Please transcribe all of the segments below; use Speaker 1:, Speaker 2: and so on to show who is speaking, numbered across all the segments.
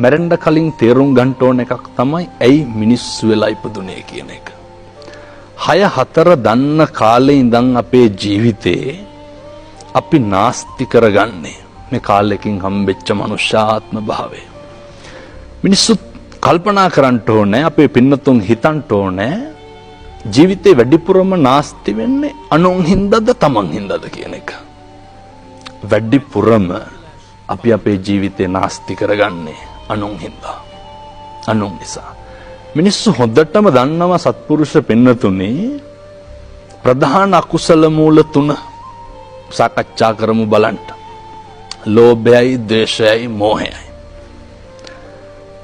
Speaker 1: මැරෙන්න කලින් තේරුම් ගන්න ඕන එකක් තමයි ඇයි මිනිස්සු වෙලා ඉපදුනේ කියන එක. 6 4 දන්න කාලේ ඉඳන් අපේ ජීවිතේ අපි නාස්ති කරගන්නේ මේ කාලෙකින් හම්බෙච්ච මනුෂ්‍යාත්ම භාවය. මිනිස්සු කල්පනා කරන්න ඕනේ, අපේ පින්නතුන් හිතන්න ඕනේ, ජීවිතේ වැඩිපුරම නාස්ති වෙන්නේ අනුන් හින්දාද තමන් හින්දාද කියන එක. වැඩිපුරම අපි අපේ ජීවිතේ නාස්ති කරගන්නේ අනුන් හින්දා. අනුන් නිසා. මිනිස්සු හොඳටම දන්නවා සත්පුරුෂ පින්නතුනේ ප්‍රධාන අකුසල මූල තුන සාකච්ඡා කරමු බලන්න. ලෝභයයි, ද්වේෂයයි, මෝහයයි.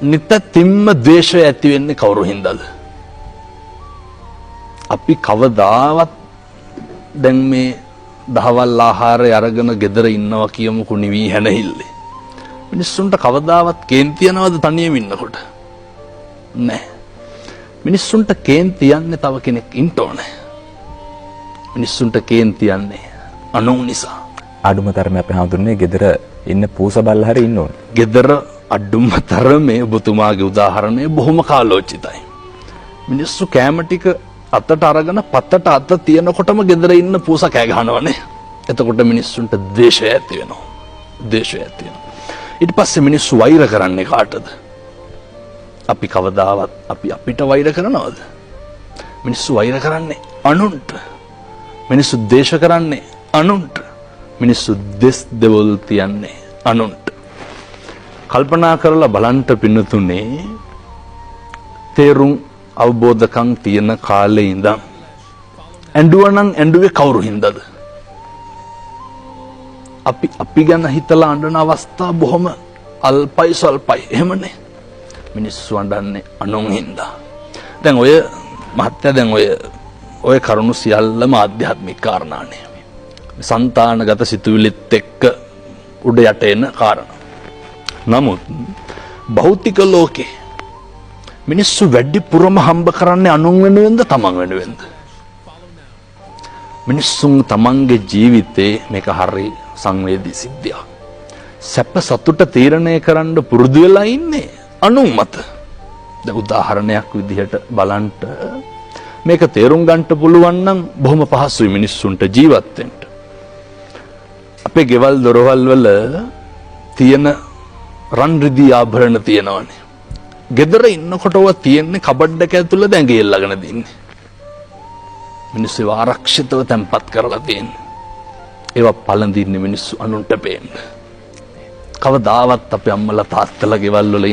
Speaker 1: නිතතිම්ම ද්වේෂය ඇති වෙන්නේ කවුරු හින්දාද? අපි කවදාවත් දැන් මේ දහවල් ආහාරය අරගෙන ගෙදර ඉන්නවා කියමුකෝ නිවි හැනහිල්ලේ. මිනිස්සුන්ට කවදාවත් කේන්ති යනවද තනියම ඉන්නකොට? නෑ. මිනිස්සුන්ට කේන්ති යන්නේ තව කෙනෙක් ඉන්න ඕනේ. මිනිස්සුන්ට කේන්ති යන්නේ අනුන් නිසා.
Speaker 2: අඩුම තරමේ අපි හඳුන්වන්නේ ගෙදර ඉන්න පූස බල්ලා හරි ඉන්න ඕනේ.
Speaker 1: ගෙදර අඩුම තරමේ ඔබතුමාගේ උදාහරණය බොහොම කාලෝචිතයි. මිනිස්සු කෑම ටික අතට අරගෙන පතට අත තියනකොටම ගෙදර ඉන්න පූස කෑ ගහනවනේ. එතකොට මිනිස්සුන්ට ද්වේෂය ඇති වෙනවා. ද්වේෂය ඇති වෙනවා. ඊට පස්සේ මිනිස්සු වෛර කරන්නේ කාටද? අපි කවදාවත් අපි අපිට වෛර කරනවද? මිනිස්සු වෛර කරන්නේ අනුන්ට. මිනිස්සු ද්වේෂ කරන්නේ අනුන්ට. මිනිස්සු දෙස් දෙවොල් තියන්නේ අනුන්ට. කල්පනා කරලා බලන්ට පින්නතුනේ, තේරුම් අවබෝධකම් තියෙන කාලේ ඉඳන් ඇඬුවනම් ඇඬුවේ කවුරු හින්දාද? අපි අපි ගැන හිතලා අඬන අවස්ථා බොහොම අල්පයි ස්වල්පයි. එහෙමනේ. මිනිස්සු අඬන්නේ අනුන් හින්දා. දැන් ඔය මහත්තයා, දැන් ඔය ඔය කරුණු සියල්ලම ආධ්‍යාත්මික කාරණානේ. සන්තානගත සිතුවිලිත් එක්ක උඩ යට එන කාරණා. නමුත් භෞතික ලෝකේ මිනිස්සු වැඩිපුරම හම්බ කරන්නේ අනුන් වෙනුවෙන්ද තමන් වෙනුවෙන්ද? මිනිස්සුන් තමන්ගේ ජීවිතේ, මේක හරි සංවේදී සිද්ධියක්, සැප සතුට තීරණය කරන්න පුරුදු වෙලා ඉන්නේ අනුන් මත. දැන් උදාහරණයක් විදිහට බලන්න, මේක තේරුම් ගන්නට පුළුවන් නම් බොහොම පහසුයි මිනිස්සුන්ට ජීවත් වෙන්න. අපේ ගෙවල් දොරවල් වල තියෙන රන් රිදී ආභරණ තියෙනවනේ. ගෙදර ඉන්නකොට ඔවා තියෙන්නේ කබඩ් එක ඇතුළේ ඇඟේ එල්ලගෙන දින්නේ. මිනිස්සු ඒවා ආරක්ෂිතව තැන්පත් කරලා තියෙන්නේ. ඒවා පළඳින්නේ මිනිස්සු අනුන්ට පේන්න. කවදාවත් අපේ අම්මලා තාත්තලා ගෙවල් වල